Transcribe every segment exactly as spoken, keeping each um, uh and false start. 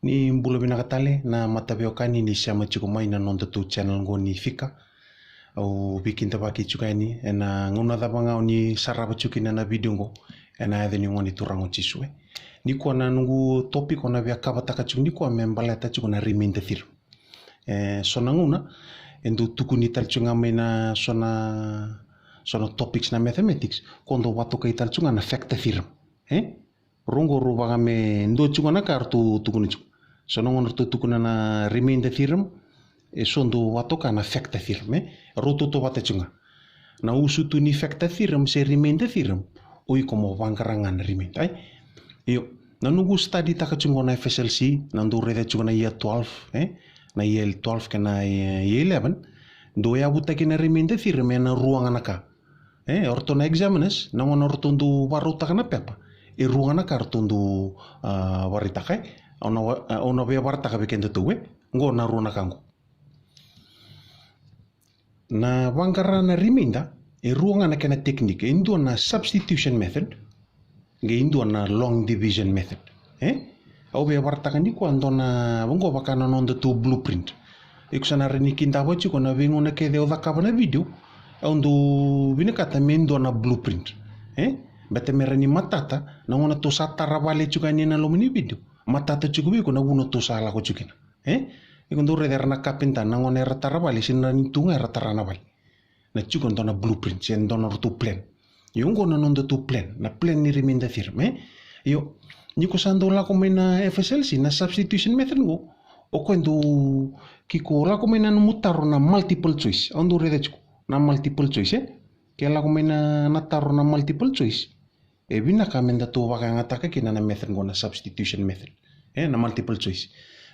Ni bula vinaka tale na mataveiwekani ni sema tiko mai na nodatou channel qo ni Fika. Au veikidavaki tiko yani ena gauna cava ga o ni sarava tiko kina na video qo, ena yaca ni Gone Turaga o Jisu. E, nikua na noqu topic au na via kavataka tiko nikua me baleta tiko na remainder theorem. E so na gauna e dau tukuni tale tiko ga mai na so na so na topics na mathematics, ko dau vakatokai tale tiko ga na factor theorem. E rau qo rau vaka me dua tiko ga na ka ratou tukuna tiko. So na gauna ratou tukuna na remainder theorem, e so dau vakatoka na factor theorem. E rau tautauvata tiko ga. Na usutu ni factor theorem se remainder theorem, o iko mo vaqara ga na remainder. Ai, io, na noqu study taka tiko qo na F S L C, na dau raica tiko na year twelve, e na year twelve kei na year eleven, dau yavutaki na remainder theorem ena rua ga na ka. E o ratou na examiners, na gauna ratou dau vakarautaka na pepa, e rua ga na ka ratou dau vakaraitaka. E au na via vakaraitaka vei kedatou e qo na rua na ka qo. Na vaqara na remainder, e rua ga na kena technique. E dua na substitution method, qai dua na long division method. E au via vakaraitaka nikua dua na, qo vaka na nodatou blueprint. Iko sa na rawa ni kidava tiko na veigauna kece au cakava na video, au dau vinakata me dua na blueprint. E beta me rawa ni matata na gauna tou sa tara vale tiko yani ena loma ni video, matata tiko vei iko na vuna tou sa lako tiko kina. E iko dau raica era na kapita na gauna era tara vale, se na ni tu ga era tara na vale. Na tiko dua na blueprint se dua na ratou plan. Io, qo na nodatou plan, na plan ni remainder theorem. E io, ni ko sa dau lako mai na F S L C, na substitution method qo, o koya dau, ke ko lako mai na nomu taro na multiple choice, au dau raica tiko na multiple choice. E ke lako mai na taro na multiple choice, e vinaka me datou vakayagataka kina na method qo na substitution method. E na multiple choice.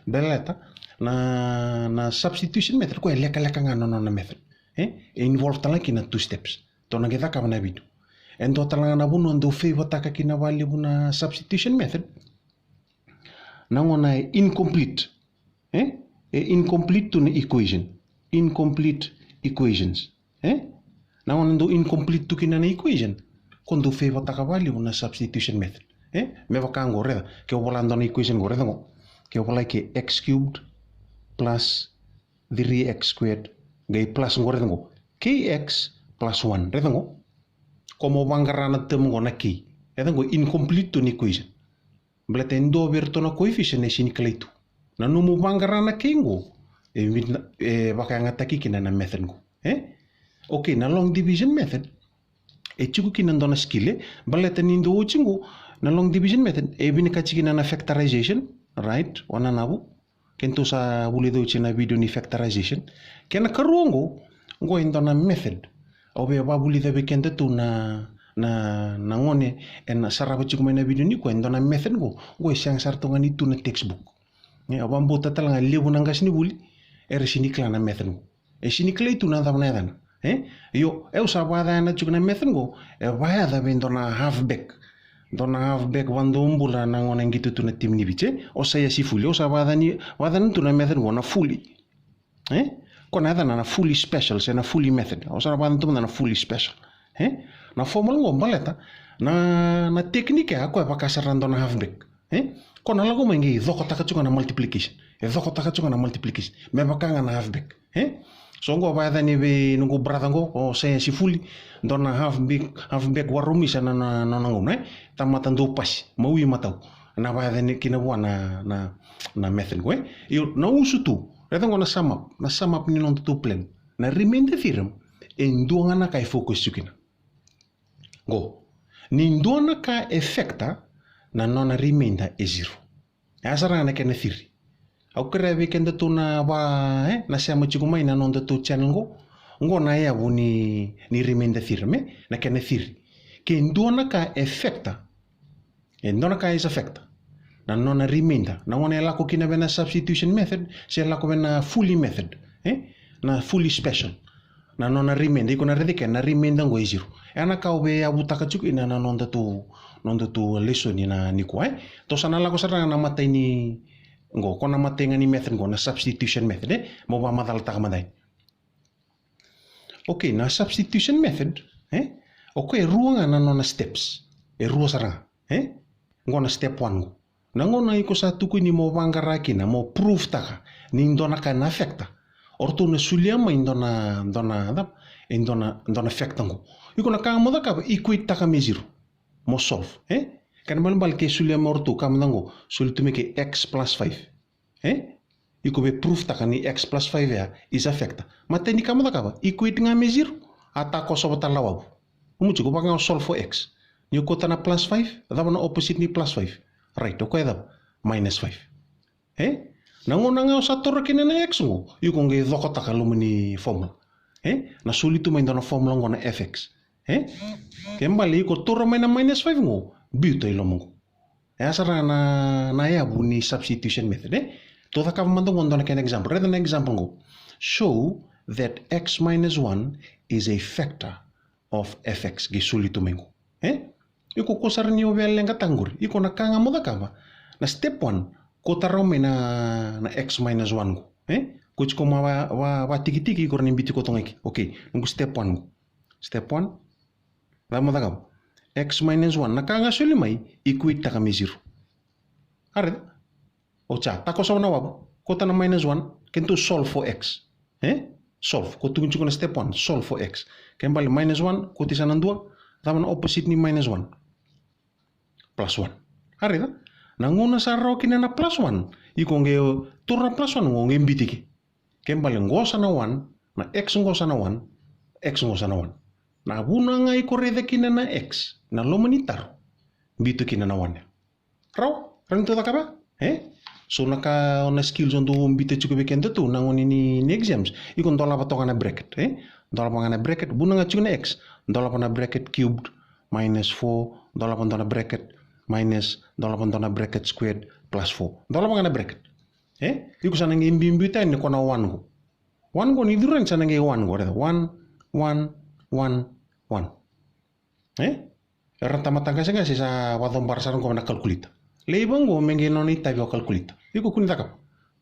Baleta na, na substitution method qo e lekaleka ga na nona method. E e involve tale ga kina two steps. Tou na qai cakava na video. E dua tale ga na vanua dau favour taka kina vakalevu na substitution method, na gauna e incomplete. E e incomplete tu na equation. Incomplete equations. E na gauna dau incomplete tu kina na equation, ko dau favour taka vakalevu na substitution method. E me vaka qo, raica, ke o vola dua na equation qo, raica qo. Ke o vola ke x cubed plus three x squared, qai plus qo, raica qo, kx plus one, raica qo. Ko mo vaqara na term qo na k, raica qo, incomplete tu na equation. Baleta e dua vei iratou na coefficient e sini kilai tu. Na nomu vaqara na k qo, e vakayagataki kina na method qo. E okay, na long division method, e tiko kina dua na skill. E baleta ni dua oti qo, na long division method e vinakati kina na factorization, right? Wananavu. Kedatou sa vulica oti na video ni factorization. Kena karua qo, qo e dua na method. Au via vavulica vei kedatou na, na, na gone ena sarava tiko mai na video nikua, e dua na method qo, qo e sega sara tu ga ni tu na textbook. E au vakabauta tale ga levu na qasenivuli era sini kila na method qo. E sini kilai tu na cava na yacana. E io, au sa vakayacana tiko na method qo, e vakayaca vei dua na halfback. Dua na halfback vakadomobula na gone qito tu na timi ni Viti, e o Saiasi Fuli. Au sa vakayacani, vakayacana tu na method qo na Fuli. E ko na yacana na Fuli special se na Fuli method. Au sa na vakayacana tu mada na Fuli special. E na formula qo baleta na, na technique ya, ko e vaka sara dua na halfback. E ko na lako mai qai cokotaka tiko ga na multiplication. E cokotaka tiko ga na multiplication me vaka ga na halfback. E so qo vakayacani vei noqu brother qo, o Saiasi Fuli, dua na halfback, halfback warumisa na, na, na nona gauna. E tamata dau pasi, maui matau. Na vakayacani kina vua na, na, na method qo. E io, na usutu, raica qo na sum up, na sum up ni nodatou plan. Na remainder theorem, e dua ga na ka e focus tiko kina. Qo, ni dua na ka e factor, na nona remainder e zero. E a sara ga na kena theory. Au kerea vei kedatou na va, e na sema tiko mai na nodatou channel qo, qo na yavu ni, ni remainder theorem, e na kena theory. Ke dua na ka e factor, e dua na ka is a factor, na nona remainder, na gone e lako kina vei na substitution method se lako vei na Fuli method, e na Fuli special, na nona remainder, iko na raica ke na remainder qo e zero. E na ka au via yavutaka tiko ina na nodatou, nodatou lesoni na nikua. E tou sa na lako sara ga na matai ni qo, ko na matai ga ni method qo na substitution method. E mo vakamacalataka mada. Okay, na substitution method, e okay, e rua ga na nona steps. E rua sara ga. E qo na step one qo. Na gauna iko sa tukuni mo vaqara kina, mo prove taka ni dua na ka na affecta, o ratou na solia mai dua na, dua na, e dua na, dua na factor qo. Iko na ka mo cakava, equate taka me zero. Mo solve, e? Kena ibalebale ke solia mai o ratou, ka mo cakava qo, soli tu mai ke x plus five. E? Iko via prove taka ni x plus five ya is a factor. Matai ni ka mo cakava, equate ga me zero. A takosova tale na wavu. Nomu tiko vaka ga o solve for x. Ni o kauta na plus five, cava na opposite ni plus five? Right, o koya cava? Minus five. E? Na gauna ga o sa taura kina na x qo, iko qai cokotaka loma ni formula. E? Na soli tu mai dua na formula qo na f x. E? Ke bale iko taura mai na minus five qo, biuta i loma qo. E ya sara na, na yavu ni substitution method, e? Tou cakava mada qo dua na kena example. Raica na example qo. Show that x minus one is a factor of f x. Qai soli tu mai qo. E? Iko ko sara ni o via leqataka qori. Iko na ka ga mo cakava. Na step one, kauta rawa mai na, na x minus one qo. E? Ko tiko ma va, va, vatikitiki, iko rawa ni biuti koto ga i ke. Okay, noqu step one qo. Step one. Cava mo cakava? X minus one. Na ka ga soli mai, equate taka me zero. A raica. O sa, takosova na wavu. Kauta na minus one. Keitou solve for x. E? Solve. Ko tukuni tiko na step one. Solve for x. Ke bale minus one, kauta i sa na dua. Cava na opposite ni minus one? Plus one. A raica. Na gauna sa rawa kina na plus one, iko qai taura na plus one qo qai biuti i ke. Ke bale qo sa na one, na x qo sa na one, x qo sa na one. Na vuna ga iko raica kina na x na loma ni taro, biuta kina na one. Rawa, rawa ni tou cakava? E? So na ka, na skills o dou biuta tiko vei kedatou na gauna ni, ni exams. Iko dolava toka na bracket, e? Dolava ga na bracket, vuna ga tiko na x. Dolava na bracket cubed minus four, dolava dua na bracket minus, dolava dua na bracket squared plus four. Dolava ga na bracket. E? Iko sa na qai biubiu tani ko na one qo. One qo ni curu yani sa na qai one qo, raica. One, one, one, one. E? Era tamata qaseqase sa vacobara sara qo na calculator. Laiva qo me qai nona itavi o calculator. Iko kua ni cakava.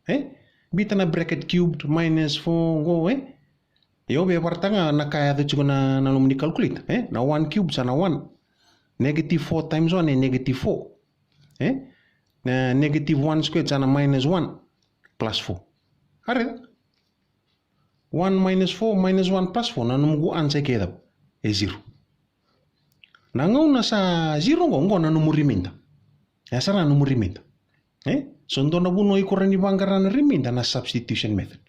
E? Biuta na bracket cubed minus four qo, e? Io, via varataka ga na ka e yaco tiko na, na loma ni calculator, e? Na one cubed sa na one. Negative four times one e negative four. E? Na negative one squared sa na minus one plus four. A raica. One minus four minus one plus four, na nomu answer e ke cava? E zero. Na gauna sa zero qo, qo na nomu remainder. E ya sara na nomu remainder. E? So dua na vanua iko rawa ni vaqara na remainder na substitution method.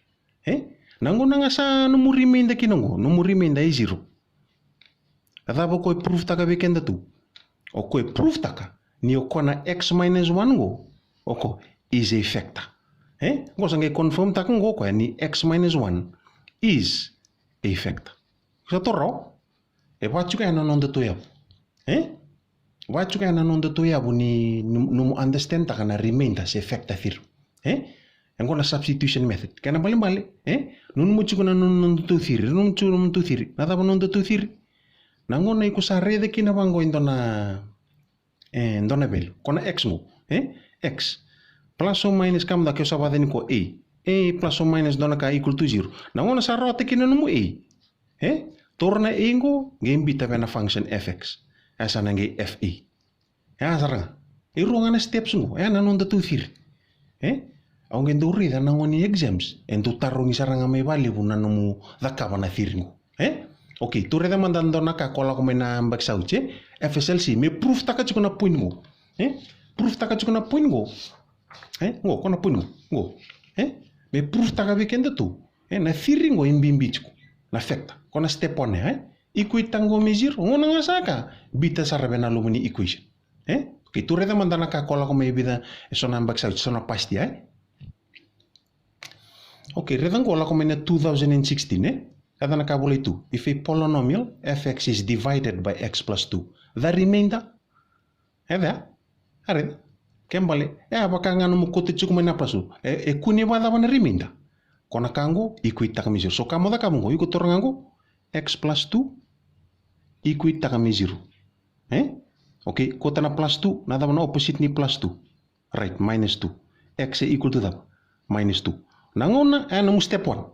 E? Na gauna ga sa nomu remainder kina qo, nomu remainder e zero. A cava o koya e prove taka vei kedatou? O koya e prove taka ni o koya na x minus one qo, o koya is a factor. E? Qo sa qai confirm taka qo o koya ni x minus one is a factor. Sa taura rawa? E vaka tiko ya na nodatou yavu. E? Vaka tiko ya na nodatou yavu ni, ni, nomu understand taka na remainder se factor theorem. E? E qo na substitution method. Kena ibalebale, e? Nomu tiko na nodatou theory, nomu tiko na nodatou theory. Na cava nodatou theory? Na gauna iko sa raica kina vaqo e dua na, e, dua na value. Ko na x qo, e? X. Plus or minus, ka mada ke o sa vacani ko a. A plus or minus dua na ka equal to zero. Na gauna sa rawata kina nomu a. E? Taura na a qo, qai biuta vei na function f x. E sa na qai f a. E ya sara ga. E rua ga na steps qo. E ya na nodatou theory. E? Au qai dau raica na gauna ni exams. E dau tarogi sara ga mai vakalevu na nomu cakava na theory qo. E? Okay, tou raica mada dua na ka ko lako mai na yabaki sa oti, e? F S L C, me prove taka tiko na point qo. E? Prove taka tiko na point qo. E? Qo, ko na point qo. Qo. E? Me prove taka vei kedatou. E, na theory qo e bibi tiko. Na factor. Ko na step one, e? Equate taka qo me zero. Gauna ga sa ka, biuta sara vei na loma ni equation. E? Okay, tou raica mada na ka ko lako mai vica, e so na yabaki sa oti, so na past year, e? Okay, raica qo lako mai na two thousand and sixteen, e? Raica na ka volai tu. If a polynomial f x is divided by x plus two, the remainder E cea? A raica. Ke bale, e a vaka ga nomu kauta tiko mai na plus two. E, e kune vakacava na remainder? Ko na ka qo, equate taka me zero. So ka mo cakava qo, iko taura ga qo, x plus two, equate taka me zero. E? Okay, kauta na plus two, na cava na opposite ni plus two? Right, minus two. X e equal to cava? Minus two. Na gauna, e nomu step one.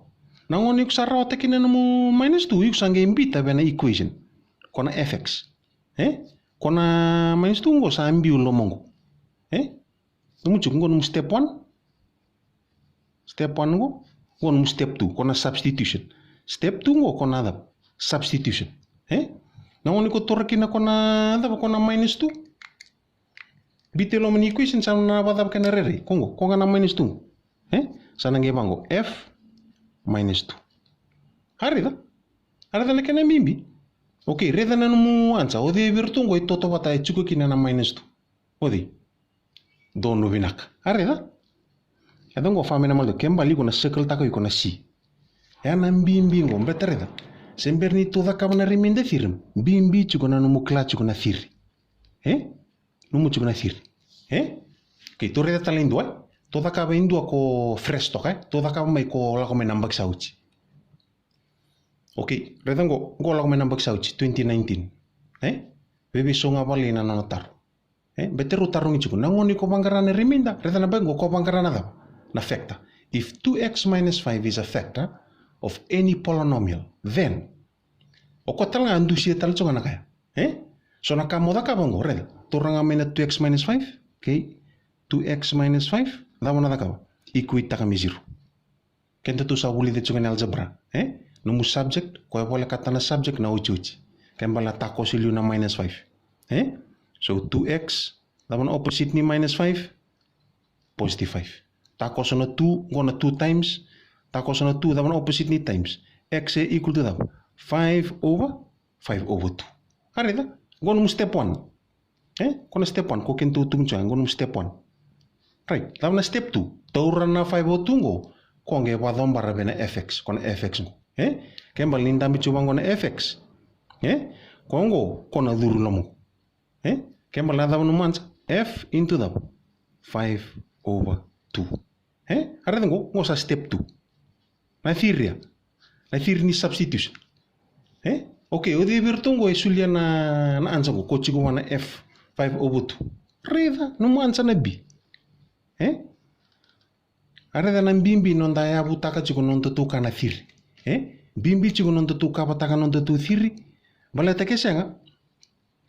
Na gauna iko sa rawata kina nomu minus two, iko sa qai biuta vei na equation. Ko na f x. E? Ko na minus two qo sa biu loma qo. E? Nomu tiko qo nomu step one. Step one qo, qo nomu step two, qo na substitution. Step two qo, qo na cava? Substitution. E? Na gauna ni ko taura kina qo na cava, qo na minus two. Biuta e loma ni equation sa na vakacava kena rairai? Qo qo, qo ga na minus two. E? Sa na qai vaqo, F minus two. A raica? A raica na kena bibi? Okay, raica na nomu answer. O cei vei iratou qo e tautauvata e tiko kina na minus two? O cei? Donu vinaka. A raica? E ca qo fa mai na maliu, ke bali iko na circle taka iko na C. E a na bibi qo, beta raica. Se bera ni tou cakava na remainder theorem, bibi tiko na nomu kila tiko na theory. E? Nomu tiko na theory. E? Okay, tou raica tale e dua, e? Tou cakava e dua ko fresh toka, e? Tou cakava mai ko lako mai na baki sa oti. Okay, raica qo, qo lako mai na baki sa oti, twenty nineteen. E? Veiveisau ga vale na nona taro. E? Beta rau tarogi tiko. Na gauna ni ko vaqara na remainder, raica na baki qo ko vaqara na cava? Na factor. If two x minus five is a factor of any polynomial, then. O koya tale ga a dusia tale tiko ga na kaya. E? So na ka mo cakava qo, raica. Taura ga mai na two x minus five. Okay. Two x minus five. Cava na cakava? Equate taka me zero. Kedatou sa vulica tiko ena algebra, e? Nomu subject, koya volekata na subject na otioti. Ke bale na takoso liu na minus five. E? So two x, cava na opposite ni minus five? Positive five. Takoso na two, qo na two times. Takoso na two, cava na opposite ni times? X e equal to cava? Five over five over two. A raica? Qo nomu step one. E? Qo na step one, ko kedatou tukuna tiko, qo nomu step one. Right, cava na step two? Taura na five over two qo, ko qai vakacobara vei na F X, ko na F X qo. E? Ke bale ni dabe tiko vaqo na F X. E? Ko qo, ko na curu loma qo. E? Ke bale na cava nomu answer? F into cava? Five over two. E? A raica qo, qo sa step two. Na theory ya. Na theory ni substitution. E? Okay, o cei vei iratou qo e solia na, na answer qo, ko tiko vua na F five over two. Raica, nomu answer na B. E? A raica na bibi noda yavutaka tiko nodatou ka na theory. E? Bibi tiko nodatou kavataka nodatou theory. Baleta ke sega,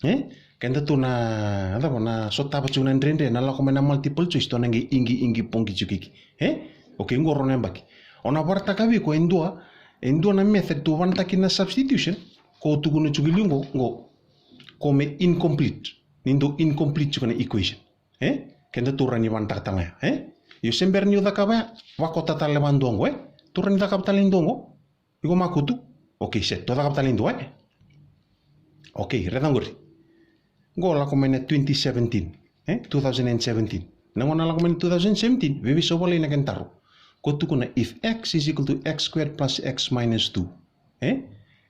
e? Kedatou na, cava, na sotava tiko na dredre na lako mai na multiple choice, tou na qai iqi, iqi, poqi tiko kiki. E? Okay, qo rua na yabaki. O na vakaraitaka vei iko e dua, e dua na method tou vakayagataka kina na substitution, ko tukuna tiko e liu qo, qo. Ko me incomplete. Ni dau incomplete tiko na equation. E? Kedatou rawa ni vakayagataka tale ga ya. E? Io se bera ni o cakava ya, vakota tale vakadua qo, e? Tou rawa ni cakava tale e dua qo. Iko makutu. Okay, set. Tou cakava tale e dua, e? Okay, raica qori. Qo lako mai na twenty seventeen, e? Two thousand and seventeen. Na gauna lako mai na two thousand seventeen, veiveisau vale na kena taro. Ko tukuna if x is equal to x squared plus x minus two, e?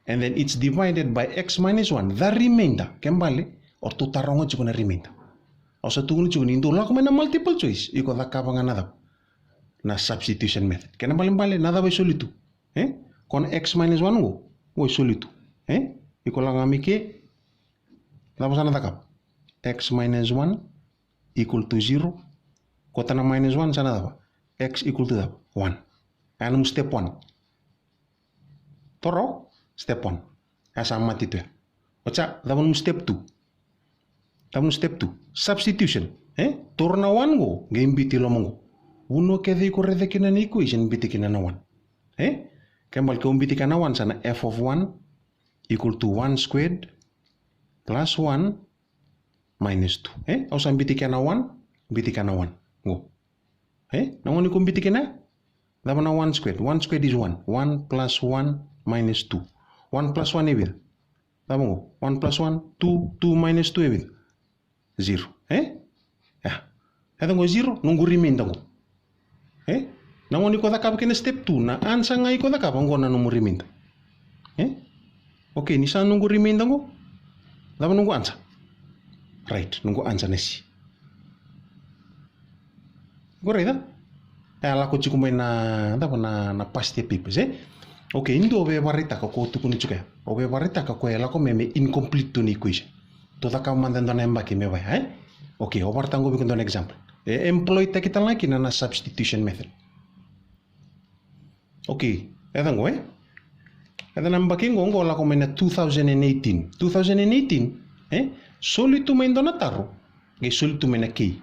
And then it's divided by x minus one, the remainder. Ke bale, o ratou taroga tiko na remainder. Au sa tukuna tiko ni dau lako mai na multiple choice, iko cakava ga na cava? Na substitution method. Kena ibalebale, na cava e soli tu? E? Ko na x minus one qo, qo e soli tu. E? Iko lako ga mai ke, cava sa na cakava? X minus one equal to zero. Kota na minus one sa na cava? X equal to cava? One. Oya nomu step one. Toro, step one. Oya sa mate tu ya. Oya, cava nomu step two? Cava nomu step two? Substitution. E? Taura na one qo, qai biuti loma qo. Vanua kece iko raica kina na equation, biuti kina na one. E? Ke bale ke o biuti kina na one sa na f of one equal to one squared plus one minus two. E? Au sa biuti kina na one, biuti kina na one. Qo. E? Na gauna iko biuti kina, cava na one squared? One squared is one. One plus one minus two. One plus one e vica? Cava qo? One plus one, two, two minus two e vica? Zero. E? Ya. Yaco qo zero, noqu remainder qo. E? Na gauna iko cakava kina step two, na answer ga iko cakava qo na nomu remainder. E? Okay, ni sa noqu remainder qo. Cava noqu answer? Right, noqu answer na C. Qo raica? E a lako tiko mai na, cava na, na past year papers, e? Okay, e dua au via vakaraitaka ko tukuna tiko ya. Au via vakaraitaka ko e lako mai me incomplete tu na equation. Tou cakava mada e dua na yabaki me vaya, e? Okay, au vakaraitaka qo vei iko dua na example. E employ taki tale ga kina na substitution method. Okay, yaco qo, e? Yaco na yabaki qo, qo lako mai na two thousand and eighteen. Two thousand and eighteen, e? Soli tu mai dua na taro, qai soli tu mai na key.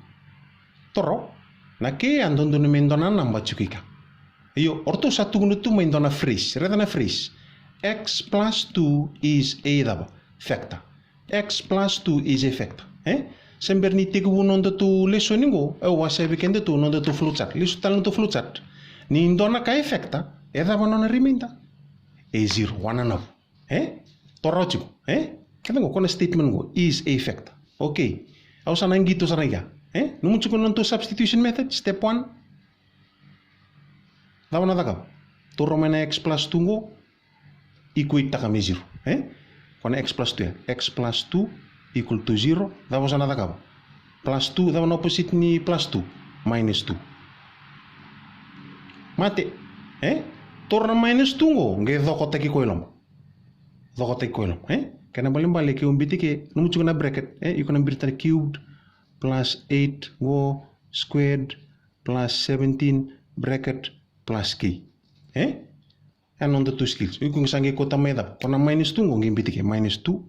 Toro, na kei a dodonu me dua na naba tiko i ka. Io, o ratou sa tukuna tu mai dua na phrase, raica na phrase. X plus two is a cava? Factor. X plus two is a factor. E? Se bera ni tekivu nodatou lesoni qo, au wasea vei kedatou nodatou flowchart. Lesu tale nodatou flowchart. Ni dua na ka e factor, e cava nona remainder? E zero, one na naba. E? Toro tiko. E? Keda qo, ko na statement qo, is a factor. Okay. Au sa na qito sara i ka. E? Nomu tiko na nodatou substitution method, step one. Cava na cakava? Toro mai na x plus two qo, equate taka me zero. E? Ko na x plus two ya. X plus two equal to zero. Cava sa na cakava? Plus two, cava na opposite ni plus two? Minus two. Mate. E? Toro na minus two qo, qai cokotaki koya i loma. Cokotaki koya i loma. E? Kena ibalebale ke o biuta ke, nomu tiko na bracket. E? Iko na biuta na cubed plus eight qo squared plus seventeen bracket plus k. E? E na nodatou skills. Iko qai sa qai kauta mai cava? Ko na minus two qo qai biuta ke minus two,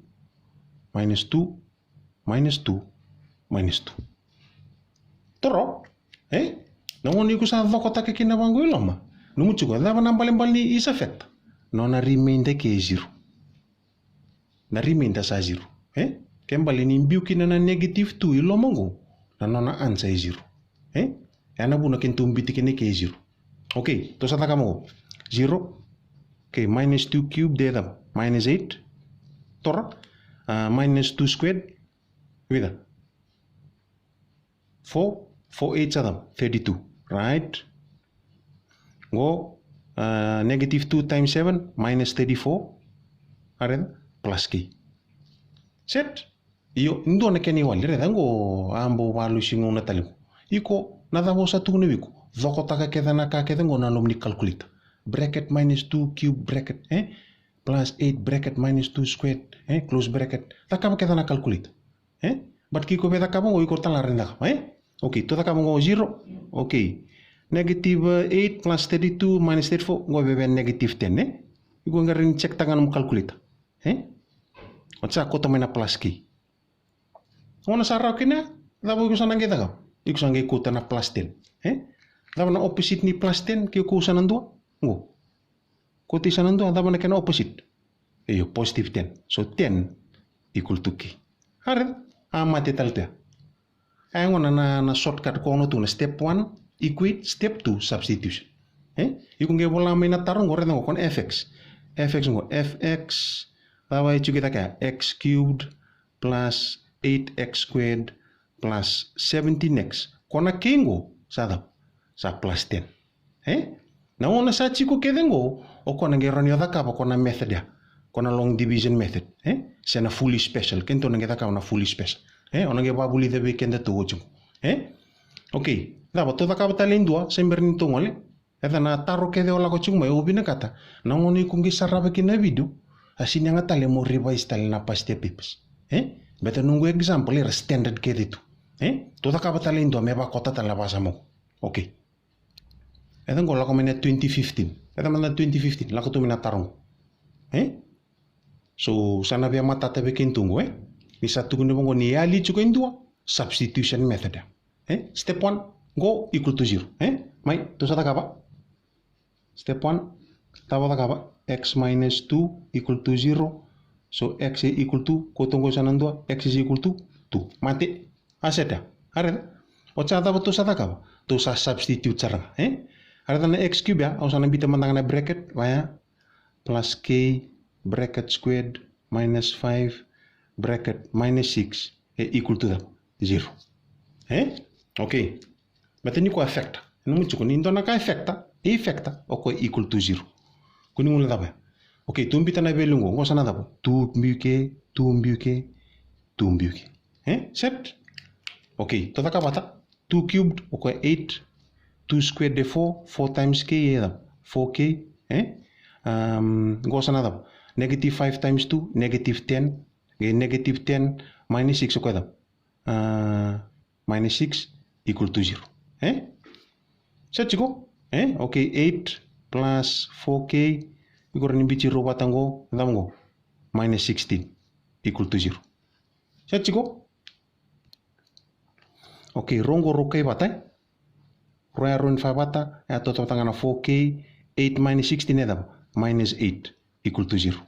minus two, minus two, minus two. Toro, e? Na gauna iko sa cokotaka kina vaqo i loma. Nomu tiko, cava na ibalebale ni is a factor? Nona remainder ke e zero. Na remainder sa zero. E? Ke bale ni biu kina na negative two i loma qo, na nona answer e zero. E? E na vuna kedatou biuta kina ke e zero. Okay, tou sa cakava qo. Zero. Okay, minus two cubed e cava? Minus eight. Toro. A, minus two squared. Vica? Four. Four eight sa cava? Thirty-two. Right? Qo, a, negative two times seven, minus thirty-four. A raica? Plus k. Set. Io, dua na kena iwali, raica qo, a bau valusi gauna tale qo. Iko, na cava au sa tukuna vei iko? Cokotaka kece na ka kece qo na nomuni calculator. Bracket minus two cube bracket, e? Plus eight bracket minus two squared, e? Close bracket. Cakava kece na calculator. E? But ke iko via cakava qo, iko tale na rawa ni cakava, e? Okay, tou cakava qo zero. Okay. Negative, uh, eight plus thirty-two minus thirty-four, qo via via negative ten, e? Iko qai rawa ni check taka ga nomu calculator. E? Oti sa kauta mai na plus k. Gauna sa rawa kina, cava iko sa na qai cakava? Iko sa qai kauta na plus ten. E? Cava na opposite ni plus ten, ke iko sa na dua? Qo. Kauta i sa na dua, cava na kena opposite? Io, positive ten. So ten equal to k. A raica, a mate tale tu ya. A yaqona na, na shortcut ko na tu na step one, equate, step two, substitution. E? Iko qai vola mai na taro qo, raica qo, ko na f x. F x qo, f x, cava e tiko i cake ya? X cubed plus eight x squared plus seventeen x. Ko na k qo, sa cava? Sa plus ten. E? Na gauna sa tiko kece qo, o koya na qai rawa ni o cakava ko na method ya. Ko na long division method. E? Se na fully special. Kedatou na qai cakava na fully special. E? O na qai vavulica vei kedatou oti qo. E? Okay. Cava, tou cakava tale e dua, se bera ni tou gole. E ca na taro kece o lako tiko mai, o vinakata. Na gauna iko qai sarava kina na video, a sega ni yaga tale mo revise tale na past year papers. E? Baleta noqu example, era standard kece tu. E? Tou cakava tale e dua, me vakota tale na vakasama qo. Okay. E ca qo lako mai na twenty fifteen. E ca mai na twenty fifteen, lako tu mai na taro qo. E? So, sa na via matata vei kedatou qo, e? Ni sa tukuni vaqo ni yali tiko e dua, substitution method. E? Step one, qo equal to zero. E? Mai, tou sa cakava. Step one, cava cakava? X minus two equal to zero. So, x is equal to, ko tou qo sa na dua, x is equal to two. Mate. A set ya. A raica. Oti sa cava tou sa cakava? Tou sa substitute sara ga, e? A raica na x cube ya, au sa na biuta mada ga na bracket, vaya, plus k bracket squared minus five bracket minus six e equal to cava? Zero. E? Okay. Baleta ni koya factor. Nomu tiko ni dua na ka e factor, e factor, o koya equal to zero. Ko ni gole cava ya? Okay, tou biuta na value qo, qo sa na cava? Two biu ke, two biu ke, two biu ke. E? Set. Okay, tou cakava vata. Two cubed, o koya eight. Two squared e four, four times k e cava? Four k. E? Um, qo sa na cava? Negative five times two, negative ten. E, negative ten minus six, o koya cava? Uh, minus six equal to zero. E? Sa tiko? E? Okay, eight plus four k, iko rawa ni biuti rau vata qo, cava qo? Minus sixteen equal to zero. Sa tiko? Okay, rau qo rau kai vata, e? Rua e rua ni fa vata, e a toto vata ga na four k, eight minus sixteen e cava? Minus eight equal to zero.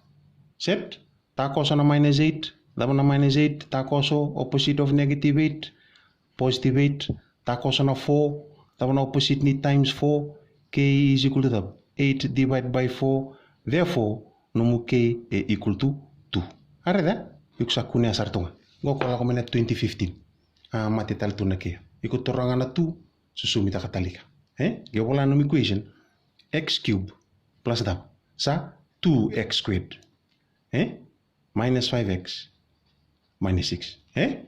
Set? Takoso na minus eight, cava na minus eight, takoso opposite of negative eight, positive eight, takoso na four, cava na opposite ni times four, k is equal to cava? Eight divide by four, therefore, nomu k e equal to two. A raica? Iko sa kunea sara tu ga. Qo ko lako mai na twenty fifteen. A mate tale tu na k. Iko toro ga na two, susumitaka tale ga. E? Qai vola nomu equation, x cube plus cava? Sa two x squared. E? Minus five x minus six. E?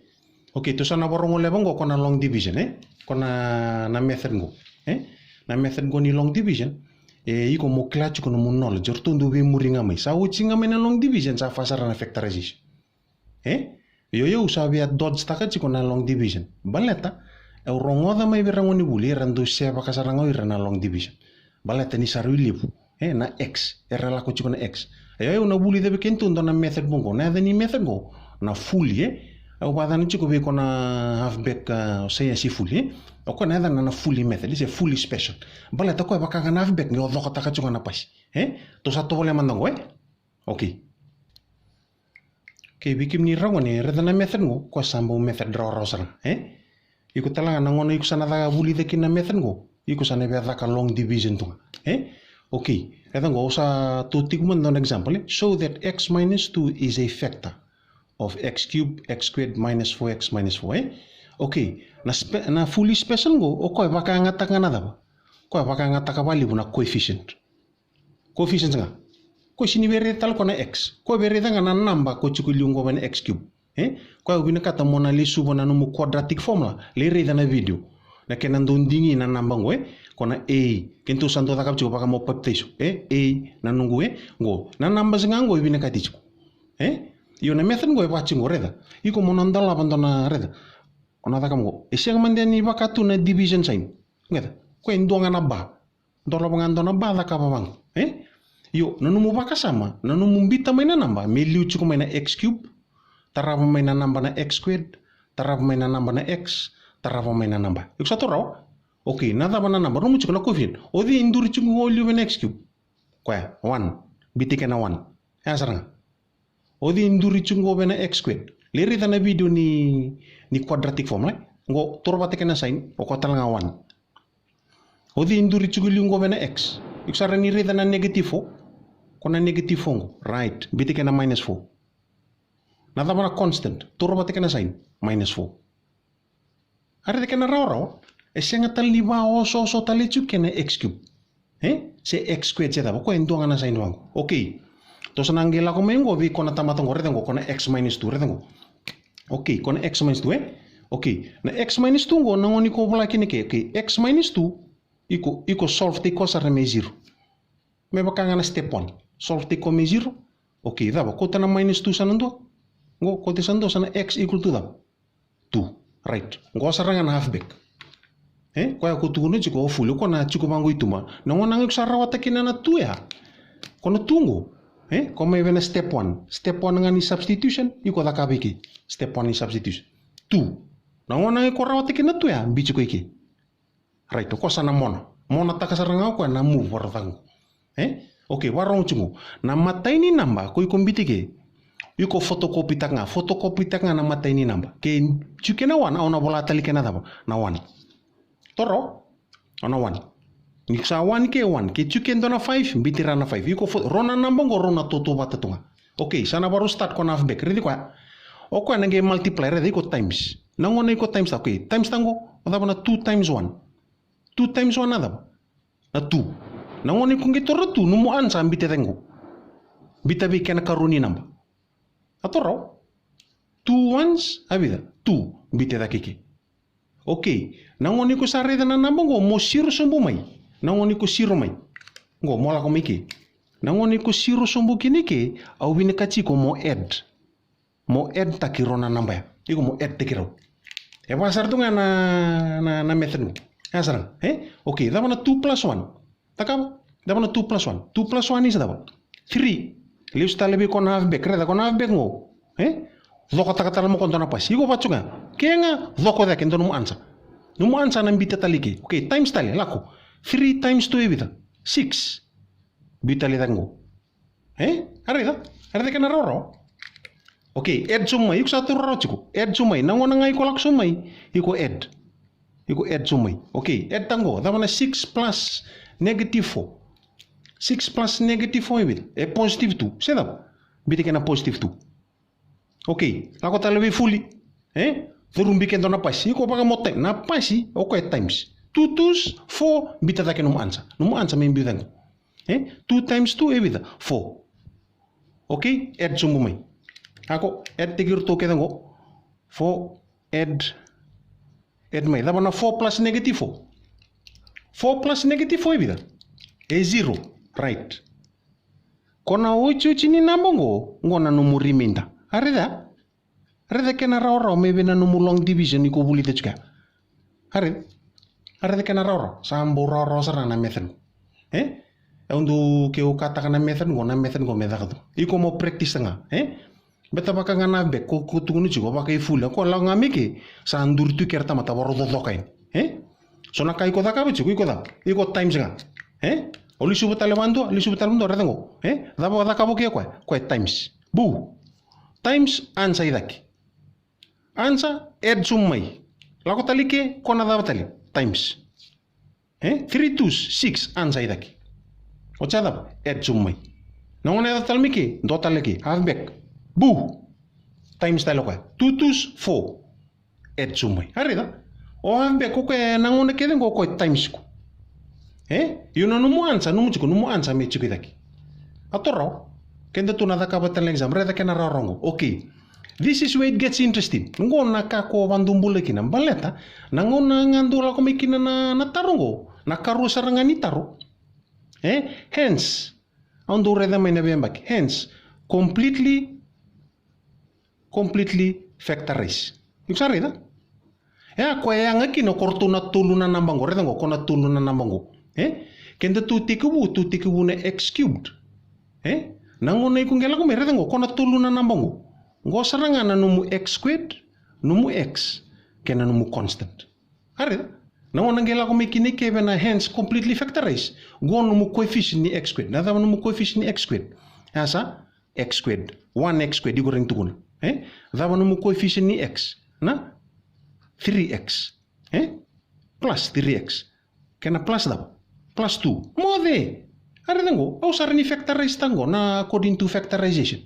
Okay, tou sa na vakarorogo levu qo ko na long division, e? Ko na, na method qo. E? Na method qo ni long division, e, iko mo kila tiko nomu knowledge, o ratou dau veimuri ga mai. Sa oti ga mai na long division, sa fa sara na factorization. E? Io, io, au sa via dodge taka tiko na long division. Baleta, au rogoca mai vei ira gone vuli, era dau sevaka sara ga o ira na long division. Baleta ni sa rui levu. E, na x, era lako tiko na x. Io, au na vulica vei kedatou dua na method qo. Na yaca ni method qo, na fully, e? Au vakayacana tiko vei iko na halfback, a, science fully, e? O koya na yacana na fully method, se fully special. Baleta o koya vaka ga na halfback, qai o cokotaka tiko na pasi. E? Tou sa tovolea mada qo, e? Okay. Okay, vei kemuni ira gone, raica na method qo, o koya sa bau method rawarawa sara, e? Iko tale ga na gauna iko sa na caka vulica kina na method qo, iko sa na via caka long division tu ga, e? Okay, raica qo, au sa tou tiko mada na example, e? Show that x minus two is a factor of x cube, x squared minus four x minus four, e? Okay, na spe-, na fully special qo, o koya vakayagataka ga na cava? O koya vakayagataka vakalevu na coefficient. Coefficient ga. Ko sini vei raica tale ko na x. Ko vei raica ga na naba ko tiko liu qo vei na x cube. E? Ko au vinakata mo na lesuva na nomu quadratic formula. Lai raica na video. Na kena dau digi na naba qo, e? Ko na a. Kedatou sa dau cakava tiko vaka mo papitaiso. E? A na noqu, e? Qo. Na naba sa ga qo e vinakati tiko. E? Io na method qo e vaka tiko qo, raica. Iko mo na dolava dua na, raica. O na caka qo. E sega mada ni vaka tu na division sign. Qo e dua ga na ba. Dolava ga dua na ba, cakava vaqo. E? Io, na nomu vakasama, na nomu bita mai na naba, me liu tiko mai na x cube, tarava mai na naba na x squared, tarava mai na naba na x, tarava mai na naba. Iko sa taura rawa? Okay, na cava na naba? Nomu tiko na coefficient. O cei e duri tiko qo liu vei na x cube? Koya, one. Bita kena one. E a sara ga. O cei e duri tiko qo vei na x squared? Lai raica na video ni, ni quadratic formula. Qo, taura vata kena sign, o koya tale ga one. O cei e duri tiko liu qo vei na x? Iko sa rawa ni raica na negative four. Ko na negative four qo. Right. Bita kena minus four. Na cava na constant? Taura vata kena sign. Minus four. A raica kena rawarawa. E sega tale ni vaosooso tale tiko kena x cube. E? Se x squared se cava. Ko e dua ga na sign vaqo. Okay. Tou sa na qai lako mai qo vei ko na tamata qo. Raica qo ko na x minus two. Raica qo. Okay, ko na x minus two, e? Okay, na x minus two qo, na gauna iko vola kina ke, okay, x minus two, iko, iko solve tiko sara me zero. Me vaka ga na step one, solve tiko me zero. Okay, cava, kauta na minus two sa na dua. Qo, kauta sa na dua, sa na x equal to cava? Two, right. Qo sara ga na halfback. E, koya ko tukuna tiko o fully, ko na tiko vaqo i tuba. Na gauna ga iko sa rawata kina na two ya. Ko na two qo. E, ko mai vei na step one. Step one ga ni substitution, iko cakava i ke. Step one ni substitution. Two. Na gauna ga iko rawata kina na two ya, biu tiko i ke. Right, o koya sa na mona. Monataka sara ga o koya na move, vakarau caka qo. E? Okay, vakarau tiko. Na matai ni naba, ko iko biu tiko i ke. Iko photocopy taka ga, photocopy taka ga na matai ni naba. Ke tiko kena one, au na vola tale kena cava? Na one. Taura rawa? O na one. Ni sa one ke one. Ke tiko ke dua na five, biu tiko na five. Iko fo-, rau na naba qo rau na tautauvata tu ga. Okay, sa na vakarau start ko na halfback. Raici koya. O koya na qai multiply, raici iko times. Na gauna iko times ta, okay. Times ta qo, o cava na two times one? Two times one na cava? Na two. Na gauna iko qai taura two, nomu answer biu tiko qo. Biu vei kena karua ni naba. A taura rawa? Two ones, a vica? Two. Biu cake i ke. Okay. Na gauna iko sa raica na naba qo, mo siro sobu mai. Na gauna iko siro mai. Qo, mo lako mai ke. Na gauna iko siro sobu kina i ke, au vinakati iko mo add. Mo add taki rau na naba ya. Iko mo add taki rau. E vaka sara tu ga na, na, na method qo. E sara ga, e? Okay, cava na two plus one? Cakava, cava na two plus one? Two plus one is cava? Three. Lesu tale vei ko na halfback, raica ko na halfback qo. E? Cokotaka tale mai ko dua na pasi. Iko vaka tu ga. Ke ga, coko cake dua nomu answer. Nomu answer na biuta tale i ke. Okay, times tale, lako. Three times two e vica? Six. Biu tale cake qo. E? A raica? A raica kena rawarawa? Okay, add sobu mai. Iko sa tu rawarawa tiko. Add sobu mai. Na gauna ga iko lako sobu mai, iko add. Iko add sobu mai. Okay, add tale qo. Cava na six plus negative four? Six plus negative four e vica? E positive two. Se cava? Biuta kena positive two. Okay, lako tale vei fuli. E? Curubi ke dua na pasi. Iko vaka mo time. Na pasi, o koya times. Two twos, four, biuta cake nomu answer. Nomu answer me biu cake qo. E? Two times two e vica? Four. Okay, add sobu mai. Lako, add tiko iratou kece qo. Four, add, add mai. Cava na four plus negative four? Four plus negative four e vica? E zero. Right. Ko na otioti ni naba qo, qo na nomu remainder. A raica? A raica kena rawarawa mai vei na nomu long division iko vulica tiko ya. A raica? A raica kena rawarawa. Sa bau rawarawa sara na method qo. E? Au dau, keu kataka na method qo, na method qo me caka tu. Iko mo practice ga. E? Beta vaka ga na half back, ko, ko tukuna tiko, vaka i fuli. Ko lako ga mai ke, sa duri tu kei ira tamata, varo cocoka yani. E? So na ka iko cakava tiko, iko cava? Iko times ga. E? O lesuva tale vadua, lesuva tale vadua, raica qo. E? Cava o cakava o koya? Koya times. Bu. Times, answer i cake. Answer, add sobu mai. Lako tale i ke, ko na cava tale? Times. E? Three twos, six, answer i cake. Oti ya cava? Add sobu mai. Na gauna yaco tale mai ke, dua tale ke, half back. Bu. Times tale o koya. Two twos, four. Add sobu mai. A raica? O half back o koya na gauna kece qo o koya times iko. E? Io na nomu answer, nomu tiko, nomu answer me tiko i cake. A toro. Keda tu na cakava tale na exam, raica kena rawarawa qo. Okay. This is where it gets interesting. Qo na ka ko vadubula kina. Baleta, na gauna ga dau lako mai kina na, na taro qo. Na karua sara ga ni taro. E? Hence, au dau raica mai na veiyabaki. Hence, completely completely factorize. Iko sa raica? E a koya e yaga kina ko ratou na tolu na naba qo, raica qo, ko na tolu na naba qo. E? Keda tu tekivu, tu tekivu na x cubed. E? Na gauna iko qai lako mai, raica qo, ko na tolu na naba qo. Qo sara ga na nomu x squared, nomu x, kei na nomu constant. A raica? Na gauna qai lako mai kina i ke vei na hence completely factorize. Qo nomu coefficient ni x squared. Na cava nomu coefficient ni x squared? E a sa x squared, one x squared, iko rawa ni tukuna. E? Cava nomu coefficient ni x? Na three x. E? Plus three x. Kena plus cava? Plus two. Moce! A raica qo, au sa rawa ni factorize taka qo na according to factorization.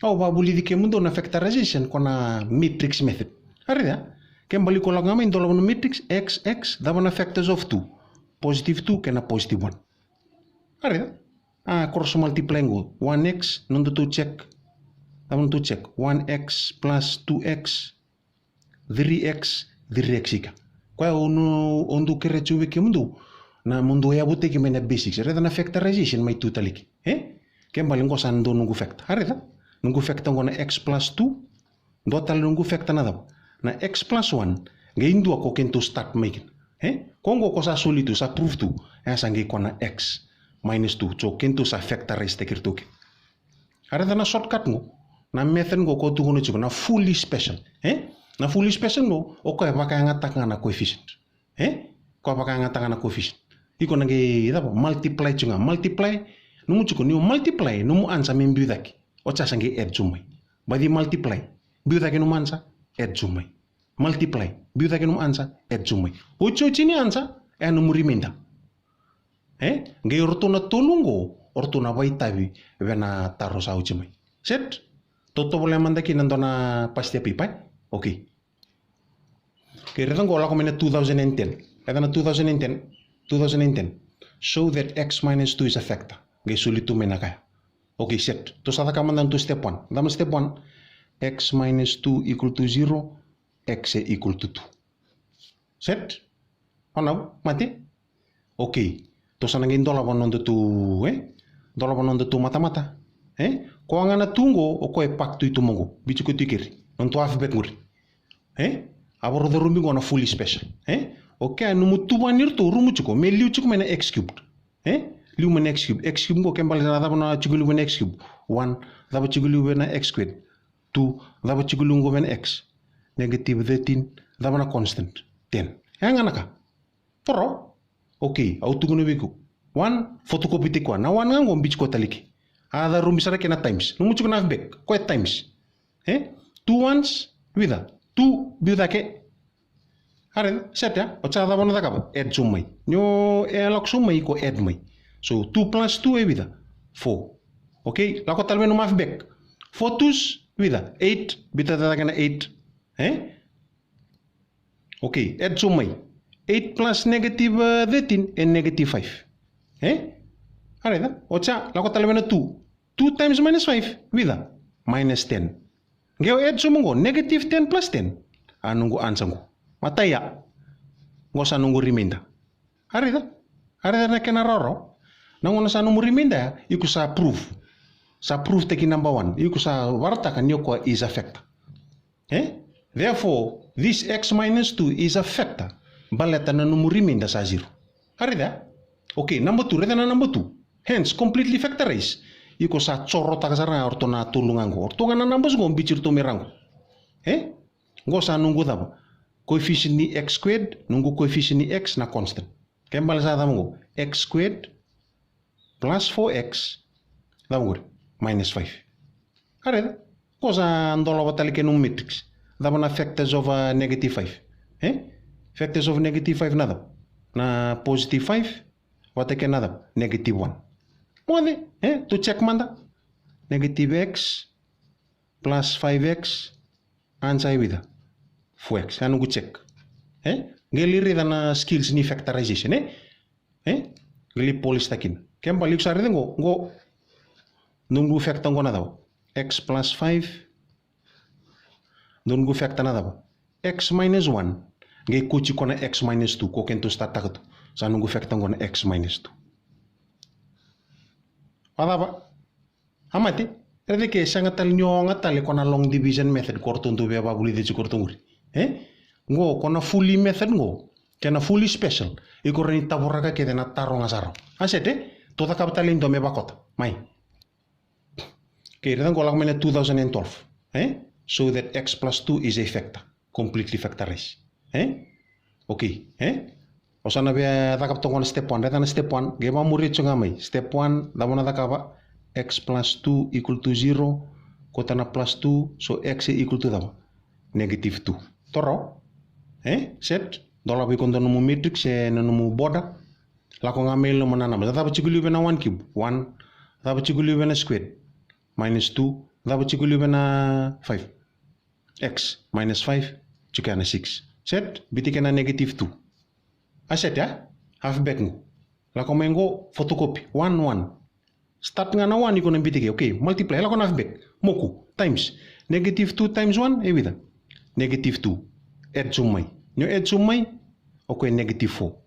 Au vakavulici kemudou na factorization ko na matrix method. A raica? Ke bali ko lako ga mai dolava na matrix, x, x, cava na factors of two? Positive two kei na positive one. A raica? A, cross multiply qo. One x, nodatou check. Cava nodatou check? One x plus two x, three x, three x ika. Koya au dau kerea tiko vei kemudou na mo dou yavutaki mai na basics. Raica na factorization mai tu tale i ke. E? Ke bali qo sa dua noqu factor. A raica? Noqu factor qo na x plus two. Dua tale noqu factor na cava? Na x plus one. Qai dua ko keitou start mai kina. E? Ko qo ko sa soli tu, sa prove tu. E a sa qai ko na x minus two. So keitou sa factorize taki iratou kina. A raica na shortcut qo. Na method qo ko tukuna tiko na fully special. E? Na fully special qo, o koya e vakayagataka ga na coefficient. E? Koya e vakayagataka ga na coefficient. Iko na qai cava? Multiply tiko ga. Multiply. Nomu tiko ni o multiply, nomu answer me biu cake. Oti ya sa qai add sobu mai. Baci multiply. Biu cake nomu answer, add sobu mai. Multiply. Biu cake nomu answer, add sobu mai. Otioti ni answer, e a nomu remainder. E? Qai o ratou na tolu qo, o ratou na vakaitavi vei na taro sa oti mai. Set? Tou tovolea mada kina dua na past year paper. Okay. Okay, raica qo lako mai na two thousand and ten. Raica na two thousand and ten. Two thousand and ten. Show that x minus two is a factor. Qai soli tu mai na ka ya. Okay, set. Tou sa caka mada na tou step one. Cava na step one? X minus two equal to zero, x e equal to two. Set? Vanau, mate? Okay. Tou sa na qai dolava nodatou, e? Dolava nodatou matamata. E? Koya ga na two qo, o koya e pack tu i tuba qo. Biu tiko tu i keri. Nodatou half back qori. E? A varo carubi qo na fully special. E? Okay, nomu tuvani iratou, rumu tiko. Me liu tiko mai na x cubed. E? Liu mai na x cubed. X cubed qo ke bale na cava na tiko liu mai na x cubed? One. Cava tiko liu mai na x squared? Two, cava tiko liu qo vei na x? Negative thirteen, cava na constant? Ten. E ga na ka. Toro. Okay, au tukuna vei iko. One, photocopy-taki koya. Na one ga qo biuti koya tale i ke. A carubi sara kina times. Nomu tiko na half back, koya times. E? Two ones, vica? Two, biu cake. A raica, set ya. O sa cava o na cakava? Add sobu mai. Ni o e lako sobu mai, iko add mai. So, two plus two e vica? Four. Okay, lako tale mai nomu half back. Four twos, vica? Eight, biuta cake na eight. E? Okay, add sobu mai. Eight plus negative, uh, thirteen e negative five. E? A raica, o sa lako tale mai na two. Two times minus five, vica? Minus ten. Qai o add sobu qo, negative ten plus ten. A noqu answer qo. Matai ya. Qo sa noqu remainder. A raica? A raica na kena rawarawa? Na gauna sa nomu remainder ya, iko sa prove. Sa prove-taki number one. Iko sa vakaraitaka ni o koya is a factor. E? Therefore, this x minus two is a factor. Baleta na nomu remainder sa zero. A raica? Okay, number two, raica na number two. Hence, completely factorize. Iko sa corotaka sara ga o ratou na tolu ga qo. O ratou ga na numbers qo, biuti ratou mai ra qo. E? Qo sa noqu cava? Coefficient ni x squared, noqu coefficient ni x na constant. Kena ibalebale sa cava qo? X squared plus four x, cava qori? Minus five. A raica? Qo sa dolava tale kina nomu matrix. Cava na factors of, uh, negative five? E? Factors of negative five na cava? Na positive five, vata kei na cava? Negative one. Moce, e? Tou check mada. Negative x plus five x, answer e vica? Four x. Ya noqu check. E? Qai lai raica na skills ni factorization, e? E? Qai lai polish-taka kina. Kena ibalebale iko sa raica qo, qo. Noqu factor qo na cava? X plus five. Noqu factor na cava? X minus one. Qai kauti koya na x minus two. Ko kena tou start-taka tu. Sa noqu factor qo na x minus two. Vacava? A mate, raica ke sega tale ni oga tale ko na long division method ko ratou dau via vakavulica tiko ko ratou qori. E? Qo ko na fully method qo, kei na fully special. Iko rawa ni tauraka kece na taro ga sara. A set, e? Tou cakava tale e dua me vakota. Mai. Okay, raica qo, lako mai na two thousand and twelve. E? Show that x plus two is a factor. Completely factorize. E? Okay, e? O sa na via cakava toka na step one, raica na step one, qai vakamuria tiko ga mai. Step one, cava o na cakava? X plus two equal to zero, kauta na plus two, so x e equal to cava? Negative two. Toro? E? Set? Dolava iko dua nomu matrix, e na nomu border. Lako ga mai loma na naba. Cava tiko liu vei na one cube? One. Cava tiko liu vei na squared? Minus two. Cava tiko liu vei na five? X minus five, tiko ya na six. Set, biuta kina na negative two. A set ya, half back qo. Lako mai qo, photocopy, one, one. Start ga na one, iko na biuta ke, okay, multiply, lako na half back. Moku, times. Negative two times one, e vica? Negative two. Add sobu mai. Ni o add sobu mai, o koya e negative four.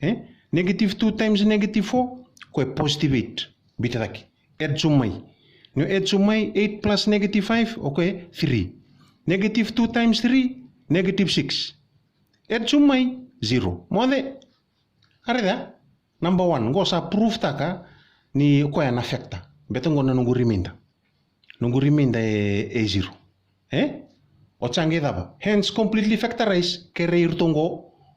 E? Negative two times negative four, o koya e positive eight. Biuta cake. Add sobu mai. Ni o add sobu mai, eight plus negative five, o koya e three. Negative two times three, negative six. Add sobu mai, zero. Moce? A raica? Number one, qo sa prove-taka ni o koya na factor. Baleta qo na noqu remainder. Noqu remainder e, e zero. E? O sa qai cava? Hence, completely factorize, kerei iratou qo,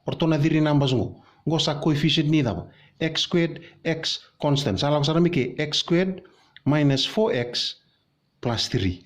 o ratou na three numbers qo. Qo sa coefficient ni cava? X squared, x constant. Sa lako sara mai ke, x squared minus four x plus three. E?